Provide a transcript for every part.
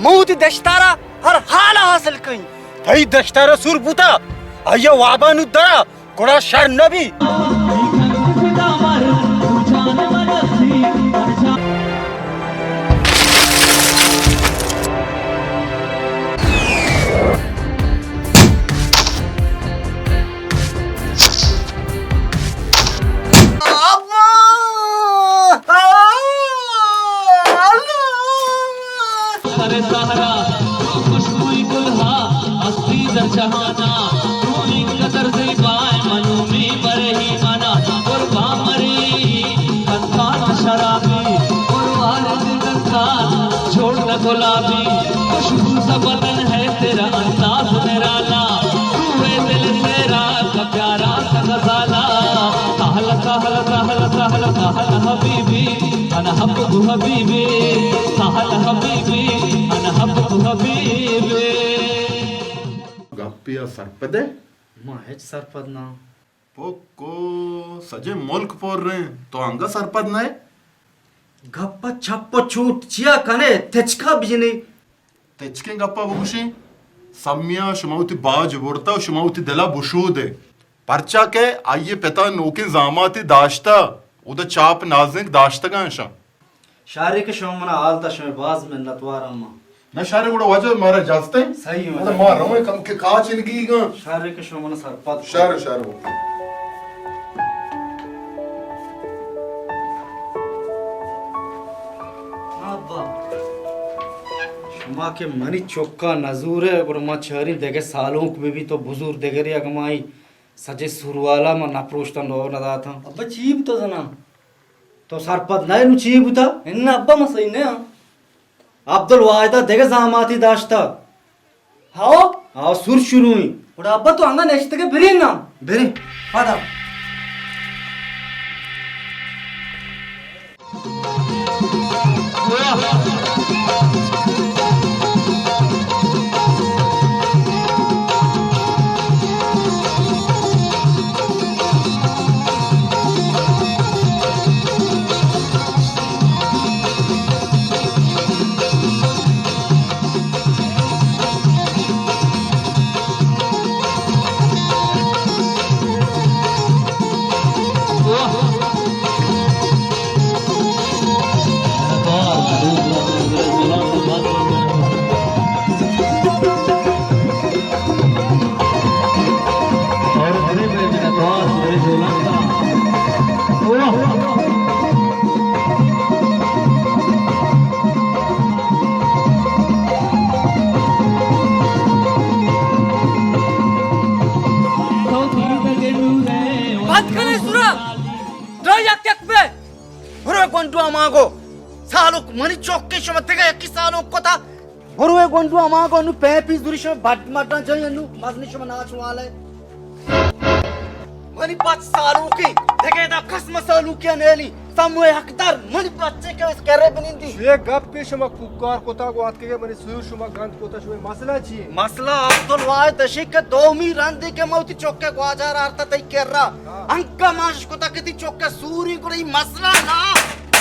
موت دشتارا ہر حال حاصل کئیں۔ تئی دشتارا سور بوتا، آیا وابانو درا، گڑا شر نبی۔ سر صحرا تو خوشبوئی گل ہا، ہستی در جہانا تو انقدر زیبا ئے، منو می برہی منا قربان مرے۔ کنتان شرابی، مروارد گنتان، چھوڑ نہ گلابی، خوشبو سا بدن ہے تیرا انداز نرالا، تو ہے دل سیرا کا پیارا سا غزالہ۔ تہل، تہل، تہل، تہل، تہل حبیبی، انا حبک حبیبی، تہل حبیبی، انا حبک حبیبی۔ گپے ءَ سرپد ئے؟ ما ہچ سرپد نہ۔ پکو، سجیں ملک پر ایں، تو انگہ سرپد نہ ئے؟ گپ ءَ چپ ءُ چوٹ چیا کن ئے؟ تچکا بجن ئے۔ تچکیں گپ ءَ بگوشیں، سمیا شما وتی باج برتہ ءُ شما وتی دل ءَ بشود ئے۔ پرچا کہ آئی ءِ پت ءَ نوکیں زاماتے داشتہ، اودا چاپ نازینک داشتگ اَں اشاں۔ شر اِنت کہ شما منا حال دات، شمئے باز منتوار آں ما۔ نہ شر اِنت، گڑا واجہ مارا اجازت اِنت؟ صحیح اِنت۔ گڑا ما رویں، کمکے کاچ انگیگ اَں۔ شر اِنت کہ شما منا سرپد کت۔ شر، شر اِنت۔ ابا، شما کہ منی چکا نزور ئے، گڑا ما چاریں دگہ سالونک بہ بیت تو بزور دگرے، اگہ ما اے سجیں سوروالا ما نپروشتاں، لوگ نداتاں۔ ابا چی بوتہ زاناں؟ تو سرپد نہ ئے، نوں چی بوتہ؟ اناں ابا، ما سہی نہ آں۔ عبدالواحد ءَ دگہ زاماتے داشتہ۔ ہاو؟ ہاو، سور شروع ایں۔ گڑا ابا تو انگا نشتگ ئے، بریں نا۔ بریں، پدا۔ بند کن اے سورا۔ درو یک یک بے۔ برو گونڈو ہماگو۔ سالوک منی چوکے، شما دگہ یکی سالوک کتا۔ برو اے گونڈو ہماگو، انو پیپی زوری شما بڈ مڈاں جائی، انو مزنی شما ناچ والے۔ منی بچ سالوکی، دگہ دا قسم سالوکی نیلی۔ سموئے حقدار منی بچے کہ اس کرے بنندی۔ شے گپ پہ شما کوکار کتا گو آتکے منی سور شما گند کتا، شما مسئلہ چی ہے؟ مسئلہ عبدالواحد اشی کہ دومی رندی کہ موتی چوکے گواجار آرتا تئی کرا۔ ہاں۔ انکا ماشش کتا کہ تی چوکے سوری گڑا ای مسئلہ نا۔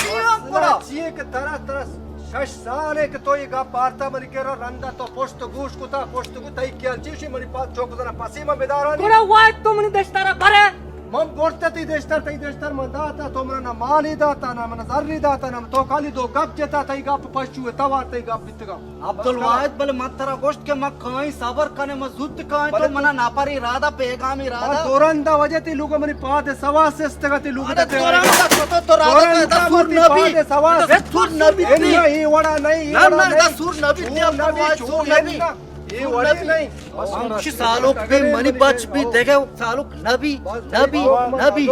چی ہم مسئلہ گڑا؟ چی ہے کہ ترا، ترا شش سال ہے کہ تو یہ گپ آرتا منی کرا، رندا تو پشت گوش کتا، پشت گو تئی کیال چی شی منی پاس چوک زنا پسی من بدارانی۔ گڑا وای تو منی دشتارا برے۔ من برتا تی دشتار، تئی دشتار من داتا، تو منا نہ مالی داتا، نہ منا زری داتا، نہ تو کالی دو گپ جتا، تئی گپ پشو توار، تئی گپ بیتگا۔ عبدالواحد، بلے من ترا گوشت کہ من کائیں صبر کنے، من زوت کائیں، تو بلے منا ناپری رادا، پیغامی رادا۔ من دورندا وجہ تی لوگ منی پاد سواس استگا، تی لوگ ارے تے دورندا تو، تو، تو رادا دورندا تو سور نبی۔ پاد سواس۔ تو سور نبی۔ انا ای وڑا نہیں، ای نہ، وڑا نہ، نہیں۔ دا سور نبی، او تی نبی، عبدالواحد سور نبی۔ انا۔ اے وڑے نہیں۔ ہمچی سالوک بی منی بچ بی دگہ سالوک نبی، نبی، نبی۔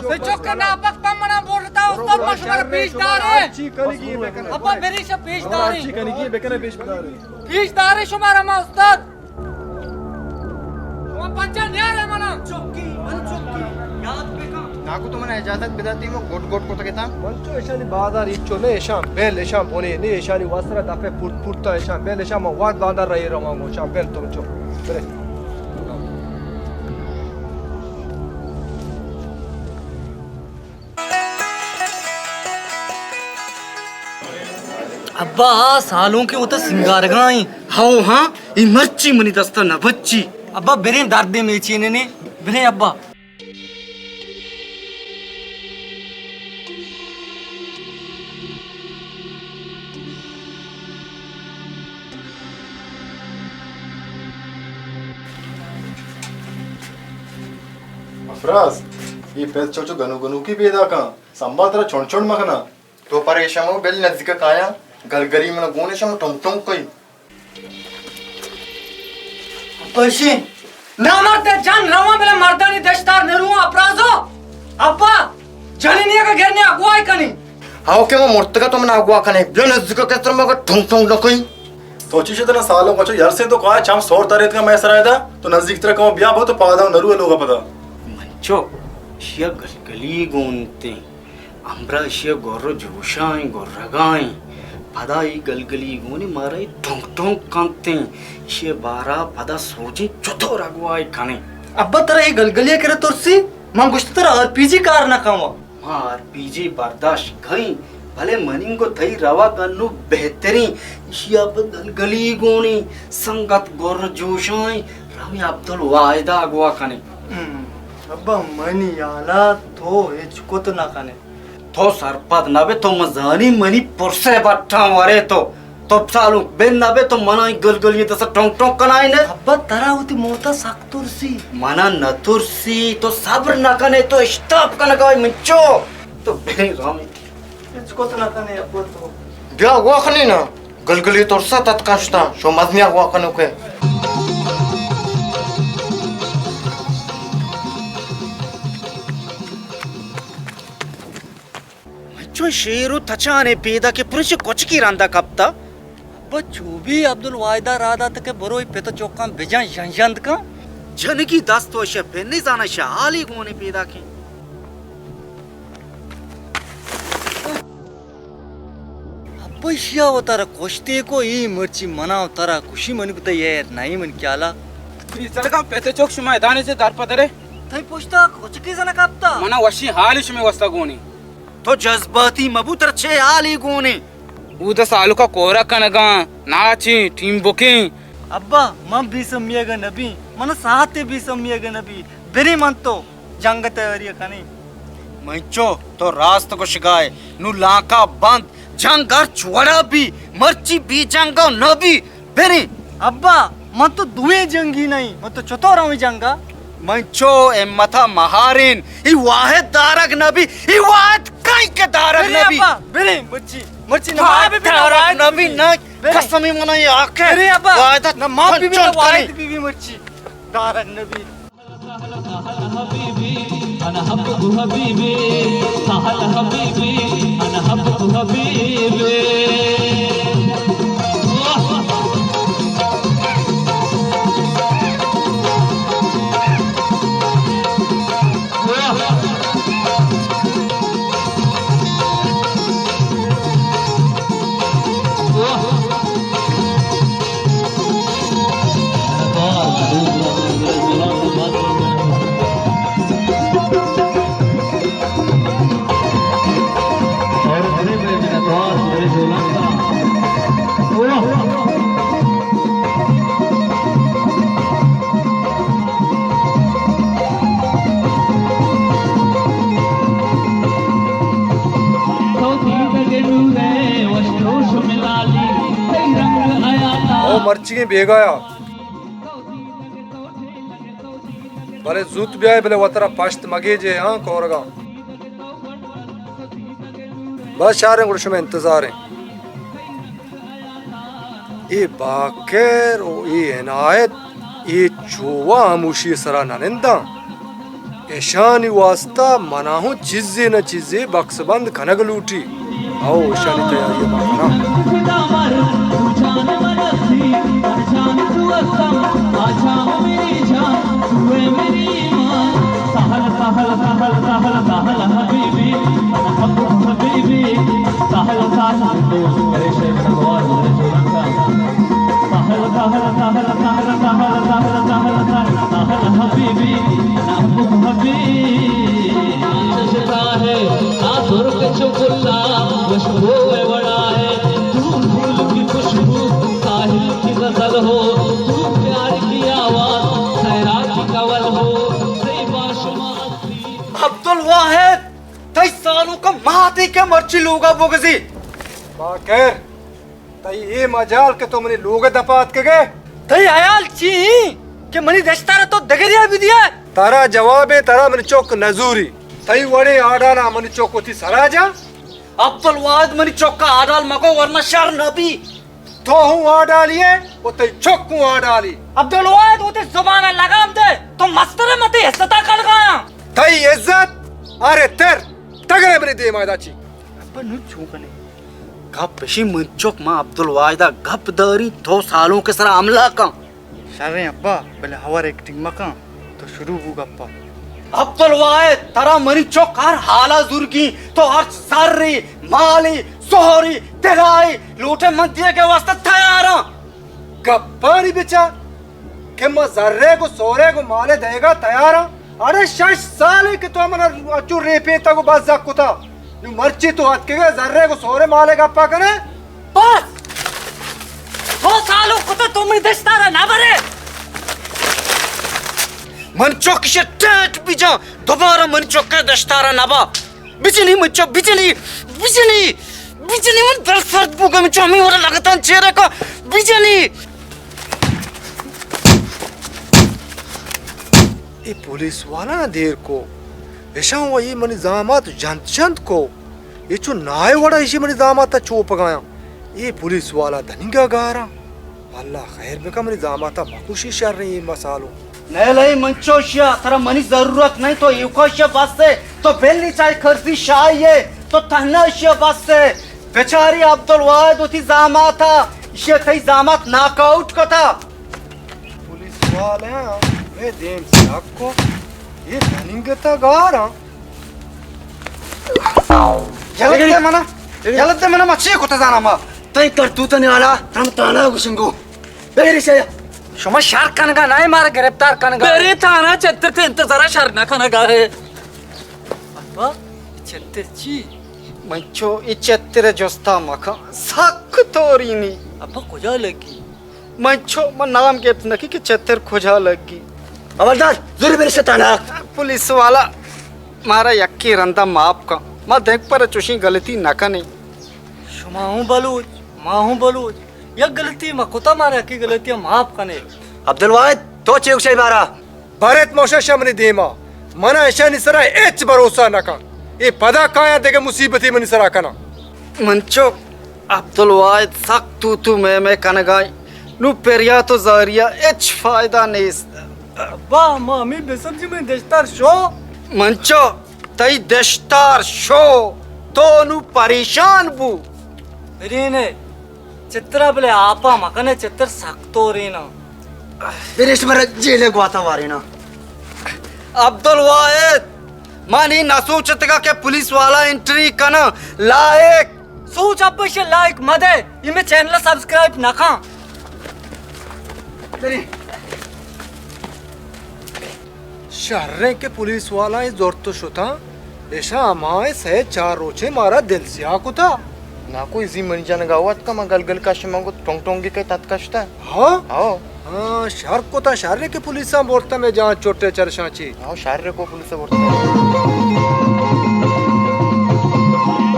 بے چوکا ناپک پمنا بولتا، استاد ما شمارا پیش دارے۔ ابا بری شا پیش دارے۔ پیش دارے شمارا ما استاد۔ شما پنچا نیارے منا۔ چکی، من چکی۔ یاد بکن۔ ناکو تو من اجازت بداتی، من گٹ گٹ کتگ اتاں۔ من چو ایشانی بازار ایچو نے، ایشان بیل، ایشان بونے نے، ایشانی وسرا دپے پورت پورتا، ایشان بیل، ایشان من وارد باندار رہی رواں گو، ایشان بیل تو چو۔ برے۔ ابا، آ سالونکیں وتا سنگارگا ایں۔ ہو ہاں، اے مرچی منی دستا نہ بچی۔ ابا، بریں دردے میچیننے، بریں ابا۔ افراز، اے پت چو چو گنوک گنوکی پیداکاں، سمبا ترا چنڈ چنڈ مکناں۔ تو پریشان مبو، بل نزیک کایاں، گلگلی من گون شم ٹنگ ٹنگ کئی۔ ابا، اشی نامرد جن رواں، بلے مردانی دشتار نرواں۔ افرازو، ابا، جنینی کا گرنے اگوائی کنی۔ ہاو کہ من مرتگا تو من اگوا کنے، بیا نزیک کتر مگا ٹنگ ٹنگ نکئی۔ تو چی شدنا سالو کچو یار سے تو کہا چم سور تریت کا میں سرائے دا، تو نزیک تر کم بیا بہت پادا نرو لوگا پدا۔ منچو، شیا گلگلی گونتے۔ امبرا اشی ء گر ء جوشائیں، گرگائیں۔ پدا اے گلگلی گونی مارا اے ٹونک ٹونک کنتیں۔ اشی ء بارا پدا سوچیں چتور اگوائی کنیں۔ ابا، ترا اے گلگلی ء کرا ترسی؟ من گوشت ترا آر پی جی کار نہ کنوا۔ ما آر پی جی برداشت کئیں، بلے منی گو تئی روگ انو بہتریں۔ اشی ء پہ گلگلی گونی سنگت گر جوشائیں۔ رویں عبدالواحد ء اگوا کنیں۔ ہم، ابا، منی حالا تو ہچ کت نہ کنے۔ تو سرپد نہ بے، تو من زانی منی پرسہ بٹاں ورے تو۔ تو سالو بن نہ بے، تو منا گلگلی دسا ٹونک ٹونک کنائے نے۔ ابا، ترا وتی موتا سک ترسی۔ منا نہ ترسی، تو صبر نہ کنے، تو اشتاپ کنگا منچو۔ تو بے رامی۔ ہچ کت نہ کنے ابا تو۔ بیا گوا کنی نا، گلگلی ترسا تتکا شتا، شو مزنیا گوا کنو کے۔ چو شیر و تچانے پیدا کہ پرش کچکی رندا کپتا۔ ابا، چو بی عبدالواحدہ را دات کہ برو اے پت چوکاں بجن، ژند ژند کن۔ جنگی دست و اشیا پہ نزاناں، اشیا حالی گونے پیدا کیں۔ ابا، اشیا و ترا کشتے کو، اے مرچی منا و ترا کشی، منی کتا یار نہیں من کیالا۔ پیسلگاں پت چوک شما ادانے سے در پدرے۔ تئی پشتا کچکی زنا کپتا۔ منا وشی حالی شمی وستا گونی۔ تو جذباتی مبو، ترا چے حالی گونے؟ اودا سالوکا کورا کنگاں، ناچیں، ٹیم بکیں۔ ابا، من بی سمیگ نبی، من ساعتے بی سمیگ نبی۔ برے من تو جنگ تیاری کنی۔ منچو، تو راست گوشگائے۔ نو لانکا بند، جنگ ہرچ وڑا بی، مرچی بی جنگا نبی۔ بریں۔ ابا، من تو دوئیں جنگی نہیں، من تو چطور ہمیں جنگا؟ من چو ہمتا مہارین، ای واحد دارگ نبی، ای واحد کئی کے دارگ بریں نبی۔ ابا، بریں، مرچی، مرچی نماز بھی دارگ نبی، نہ بریں۔ قسمی منا یہ آکے۔ بریں ابا، واحد نہ ماں بی بی، واحد بی بی مرچی دارگ نبی۔ سهل حبيبي، أنا حبك حبيبي، سهل حبيبي، أنا حبك حبيبي. او مرچیگیں بیگایا، بلے زوت بیائے، بلے وترا پشت مگیجے، ہاں، کورگا۔ بس شاریں، گڑا شمئے انتظاریں۔ اے باکر و اے عنایت، اے چووا ہموشی سرا نہ ننداں۔ اشانی واسطہ منا ہوں چیزے نہ چیزے بکس بند کنگ لوٹی۔ او، اشانی تیاری ما کناں۔ آتی کہ مرچی لوگا بگزی۔ باکر، تئی اے مجال کہ تو منی لوگ ءِ دپا اتکگ ئے؟ تئی حیال چی ایں کہ منی دشتار ءَ تو دگریا بدیئے؟ ترا جوابے، ترا منی چک نزوری۔ تئی وڑیں آڈالاں منی چک وتی سرا جاں۔ عبدالواحد، منی چک ءَ آڈال مگو، ورنہ شر نہ بی۔ تو ہوں آڈالی ئے و تئی چک ہوں آڈالی۔ عبدالواحد، وتی زبان ءَ لگام دے، تو مستر ئے، من تئی عزت ءَ کنگایاں۔ تئی عزت؟ ارے تر، تگرے منی دیما ادا چی؟ ابا، نوں چون کنے؟ گپ اشی، من چک، ما عبدالواحد ءَ گپ داری، تو سالونک ءِ سرا حملہ کن۔ شریں ابا، بلے اوور ایکٹنگ مکن، تو شروع بو گپا۔ عبدالواحد، ترا منی چک ہر حالا زورگی، تو ہرچ زری، مالی، سہری، طلائی لوٹے، من دیگ ءِ واسطہ تیاراں۔ گپانی بچار کہ ما زریگ و سہریگ و مالے دئیگا تیاراں۔ اڑے شش سالے کہ تو من انچو ریپینتگ و بزگ کتا۔ نوں مرچی تو اتکگے زریگ و سہرے مالے گپا کنے؟ بس! دو سالو کتا تو منی دشتارا نہ برے۔ من چک شہ ٹیٹ بجاں، دوبارہ من چک دشتارا نبا۔ بجنی من چو، بجنی، بجنی، بجنی، من دل سرد بوگا، من چو ہمیں وڑا لگتاں چیرے کا، بجنی۔ اے پولیس والا دیر کو، اشاں و اے منی زامات جنت جنت کو، اے چو نائے وڑا اشی منی زاماتا چوپگایاں۔ اے پولیس والا دنیگا گاراں۔ اللہ خیر بکن، منی زاماتا مکوشی شریں اے مسالو۔ نئیلئی منچو اشیا، ترا منی ضرورت نہیں، تو ایوکا اشیا بس ہے، تو بلی چاہے کرزی شاہی ہے، تو تہنا اشیا بس ہے۔ بچاری عبدالواحد وتی زاماتا، اشیا تئی زامات ناک آؤٹ کتا۔ پولیس والے ہیں، میں دیم سے حق کو، یہ دننگتا گاراں۔ یلت دے منا، یلت دے منا، ما چی کتا زانا ما؟ تئی کرتوتانی حالا ترا تانا گوشنگو۔ بری شیا۔ شما شر کنگا نہ، مارا گرفتار کنگا۔ بری تانا، چتر تے انتظارا، شر نہ کنگا ہے۔ ابا، چتر چی؟ منچو اے چتر جستا مکن، سک تورینی۔ ابا کجا لگی؟ من چو، من نام گپت نکی کہ چتر کجا لگی۔ حوالدار، زوری برش تانا۔ پولیس والا، مارا یکی رندا معاف کن۔ ما دنک پر چوشیں غلطی نہ کنیں۔ شما ہوں بلوچ، ما ہوں بلوچ۔ یک غلطی ما کتا، مارا یکی غلطی معاف کنے۔ عبدالواحد، تو چے گوشے بارا؟ برت موشش منی دیما، منا اشانی سرا ہچ بھروسہ نہ کن۔ اے پدا کایاں دگہ مصیبتے منی سرا کناں۔ من چو عبدالواحد سک تو تو میں میں کنگائی، نو پریات و زاریا ہچ فائدہ نیست۔ ابا، ما ہمیں بسمجی من دشتار شو۔ من چو تئی دشتار شو، تو نو پریشان بو۔ برینے۔ چترا بلے آپا مکنے، چتر سک تورینا۔ برش مرا جیلے گواتا وارینا۔ عبدالواحد، من ای نہ سوچتگا کہ پولیس والا انٹری کنا۔ لائق۔ سوچ ابش لائق مدے، ای میں چینل سبسکرائب نہ کھاں۔ شریں کہ پولیس والا اے زرت و شتاں، اشاں ہمائیں سئے چار روچے مارا دل سیاہ کتا۔ ناکو، ازی منی جنگا وت کما گل گل کش، من گوت ٹونگ ٹونگی کئے تت کشتہ۔ ہاں؟ ہاں۔ ہاں، شر کتا، شریں کہ پولیساں برتہ مئے جان چٹے چرشاں چی۔ ہاں، شر کو پولیس برتہ۔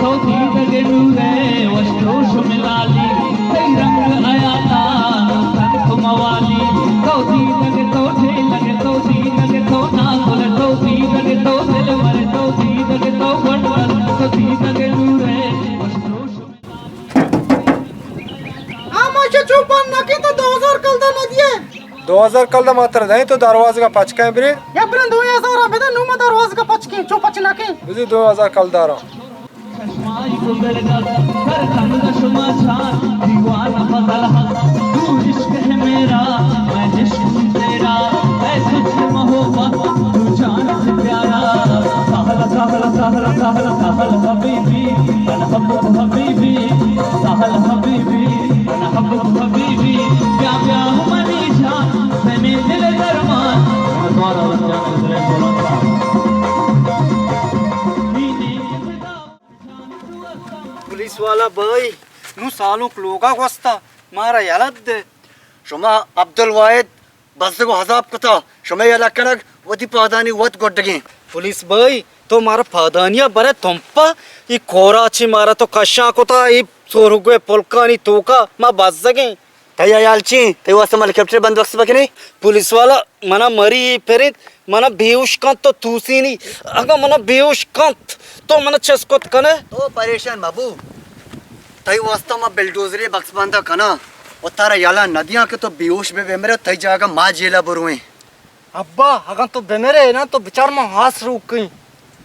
تو دیدگ نورے وش روش ملالی، تئی رنگ حیاتا نو تن تو موالی۔ تو دیدگ تو ٹھیلگ، تو دیدگ تو نازل، تو دیدگ تو دلبر، تو دیدگ تو گنڈل، تو دیدگ نورے وش روش۔ ہاں، ما چہ چوپان نہ کیں تو دو ہزار کلدار نہ دیئے۔ دو ہزار کلدار ما ترا دئیں، تو دروازگا پچ کن برے۔ یا برن دو ہزار بدے، نو ما دروازگا پچ کیں، چو پچ نہ کیں۔ بزی دو ہزار کلدار۔ پولیس والا بھائی، نوں سالونک لوگا گوستا، مارا یلہ دے۔ شما عبدالواحد بزگ و عذاب کتا، شمئے یلہ کنگ وتی پادانی وت گڈگیں۔ پولیس بھائی، تو مارا پادانیا برے تمپا، ای کورا چی مارا تو کشاں کتا، ای سورگوے پلکانی توکا ما بزگیں۔ تئی حیال چی؟ تئی واسطہ ما ہیلیکاپٹر بندوبست بکنیں؟ پولیس والا منا مری پرینت، منا بیہوش کنت تو توسینی۔ اگاں منا بیہوش کنت تو منا چست کت کنے؟ تو پریشان مبو، تئی واسطہ ما بلڈوزرے بکس بندہ کناں و ترا یلہ ندیاں کہ تو بیہوش بے بمرے، تئی جاگہ ما جیلا برویں۔ ابا، اگاں تو بمرے نا تو بچار ما ہاس روکیں۔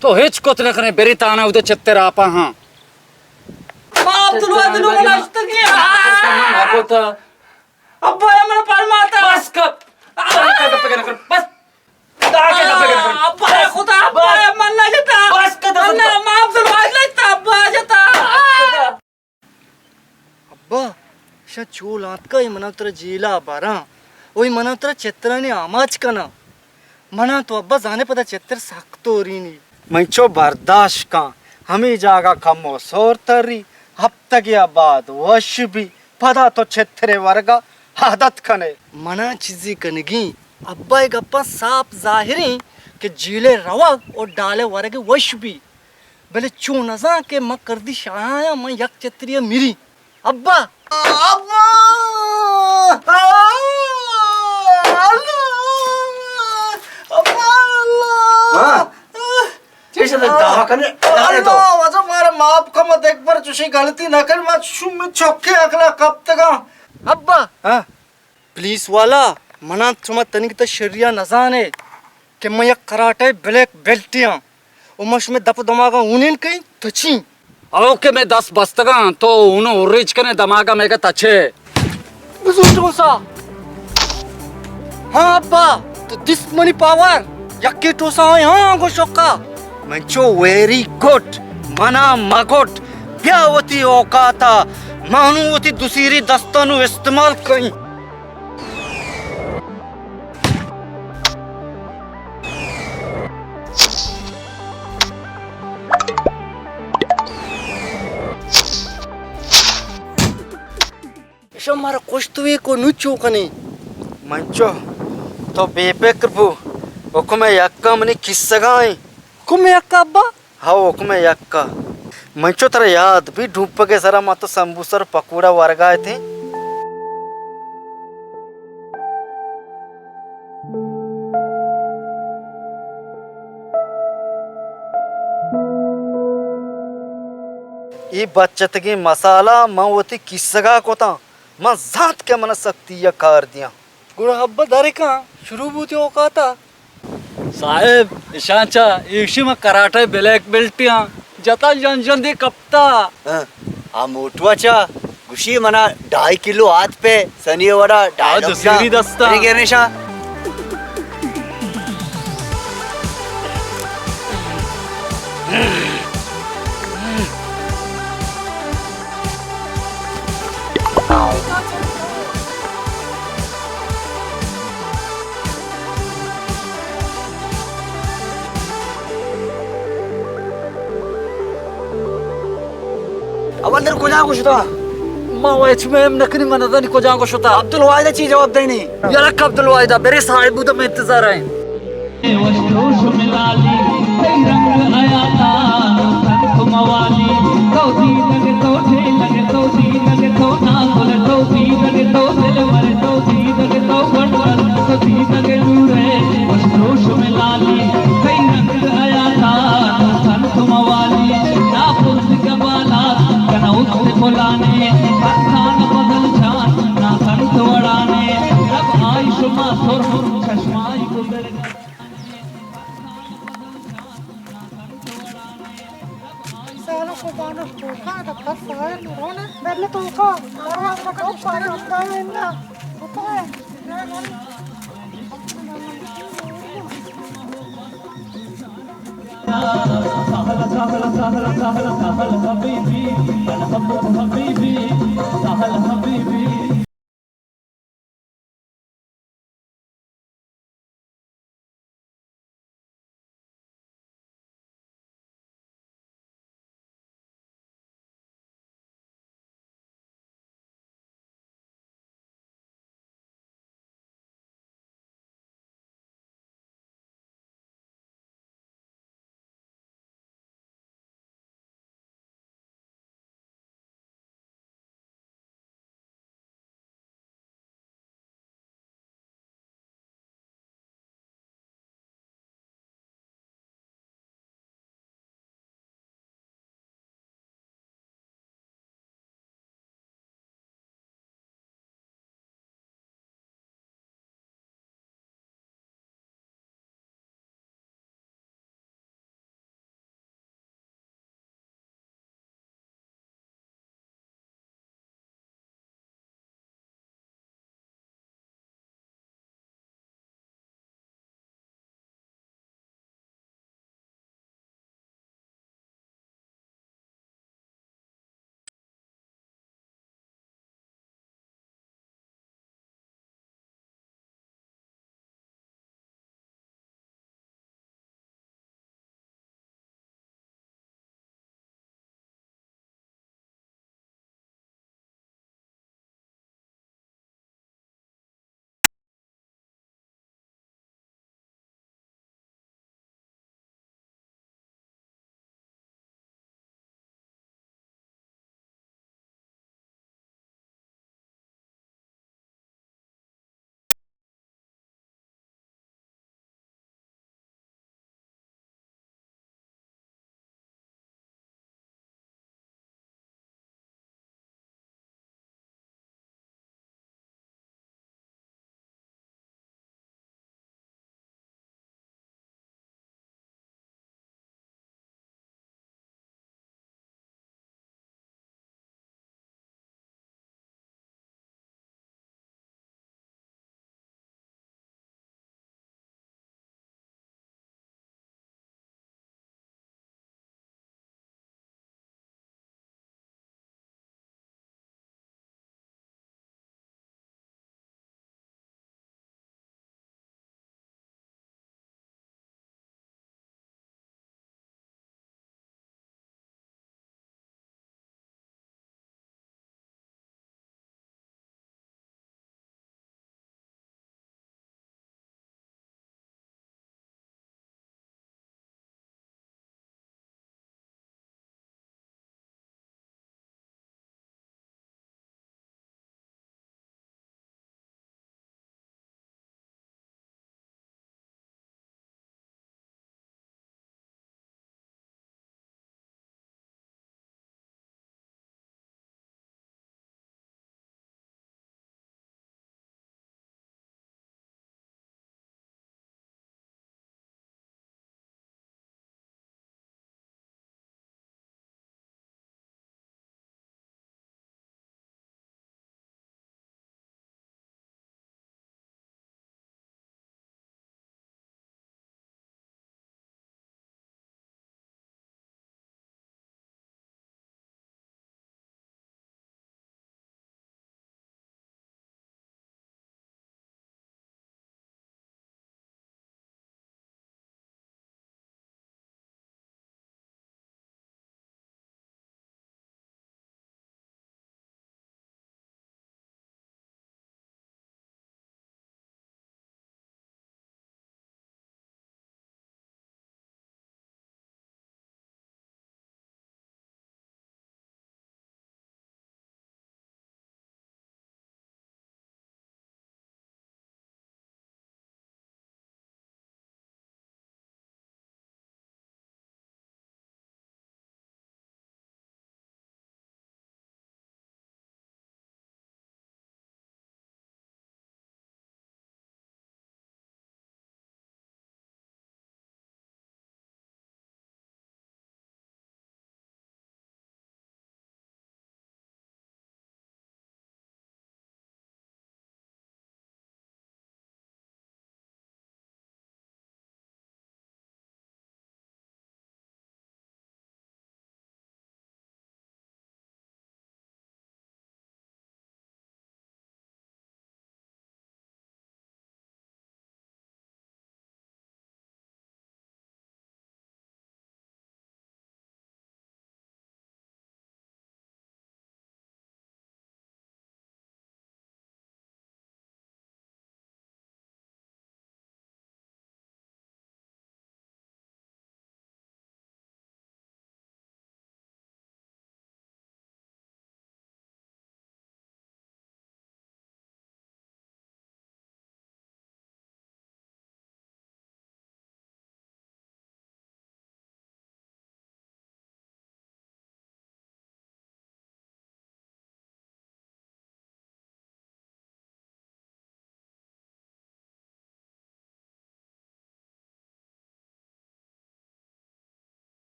تو ہچ کت نہ کنے، بری تانا اودے چتر آپا ہاں۔ ما عبدالواحد نو نشتگی۔ ما کتا۔ ابا، اے من پرماتا۔ بس کر۔ آ، کر، کر، کر، کر۔ بس۔ آ، کر، کر، کر۔ ابا، اے خدا، ابا، اے من نہ جتا۔ بس کر، بس کر۔ اللہ، ما عبدالواحد نہ جتا، ابا جتا۔ ابا، شا چول آتکا، اے منا ترا جیلا باراں۔ اوئی منا ترا چترانی آماچ کناں۔ منا تو ابا زانے پدا چتر سک تورینی۔ من چو برداشت کن، ہمے جاگہ کمو سور تری، ہفتگے ء بعد وش بی، پدا تو چترے ورگا عادت کنے۔ منا چیزی کنگی، ابا ء گپاں ساپ ظاہریں کہ جیلے روگ و ڈالے ورگ وش بی، بلے چو نزان کہ من کردی شاہاں من یک چتری ء میری۔ ابا! ابا! ابا! اللہ! ابا! اللہ! ہاں؟ چی شد؟ دعوا کنے؟ اللہ، واجہ مارا معاف کن، ما دگہ بر چوشیں غلطی نہ کن، ما شوم چکے عقلا کپتگاں۔ ابا! ہاں؟ پولیس والا، منا شما تنیگتا شریا نزانے کہ من یک کراٹے بلیک بیلٹے آں۔ و من شمئے دپ و دماغاں ہونین کئیں تچیں۔ او کہ مئے دست بستگاں، تو ہونو ہریچ کنے، دماغا مئیگا تچے۔ بزو ٹوسا۔ ہاں ابا، تو دیست منی پاور۔ یکے ٹوسا ہوئے، ہاں، گو شکا۔ من چو ویری گڈ، منا مگڈ۔ بیا وتی اوقاتا، مانو وتی دوسیری دستانو استعمال کئیں۔ ایشاں مارا کشت وے کو نو چو کنے۔ منچو، تو بے فکر بو، حکم یکا منی کیسگا ایں۔ حکم یکا ابا؟ ہئو، حکم یکا۔ منچو ترا یاد بی ڈوپگے سرا ما تو سمبوسہ ءُ پکوڑا ورگا اتیں؟ اے بچتگیں مسالہ من وتی کیسگا کتاں۔ من زانت کہ من سختی ءَ کار دیاں۔ گڑا ابا درکاں، شروع بوتی اوقاتا۔ صاحب، اشاں چہ ایشی ما کراٹے بلیک بیلٹ آں، جتا ژن ژن دے کپتا۔ ہاں، آ موٹوا چہ گوشی منا ڈھائی کلو آت پہ سنی وڑا ڈھائی آ لکھ دسیری دستا۔ گرنشا۔ اول در کجا گوشتا؟ ما و ہچ میم نکنی، من نزانی کجا گوشتا۔ عبدالواحد چی جواب دینی؟ یارک عبدالواحد، برے صاحب بودا میں انتظار آئیں۔ وش دوش ملالی، تئی رنگ حیاتا، سنت موالی، تو دیدگ تو ٹھیلگ، تو دیدگ تو نازل، تو دیدگ تو دلبر، تو دیدگ تو گنڈل، تو دیدگ نورے، وش دوش ملالی، تئی رنگ حیاتا، سنت موالی، نا پرز کبالا، کنا است پلانے، سنتان بدل جان، نا سنت وڑانے، رب آئی شما سر، چشمائی گزر۔ سارا قربان توکا دپا سارا نرونه بل توکا، سارا قربان توکا اندا.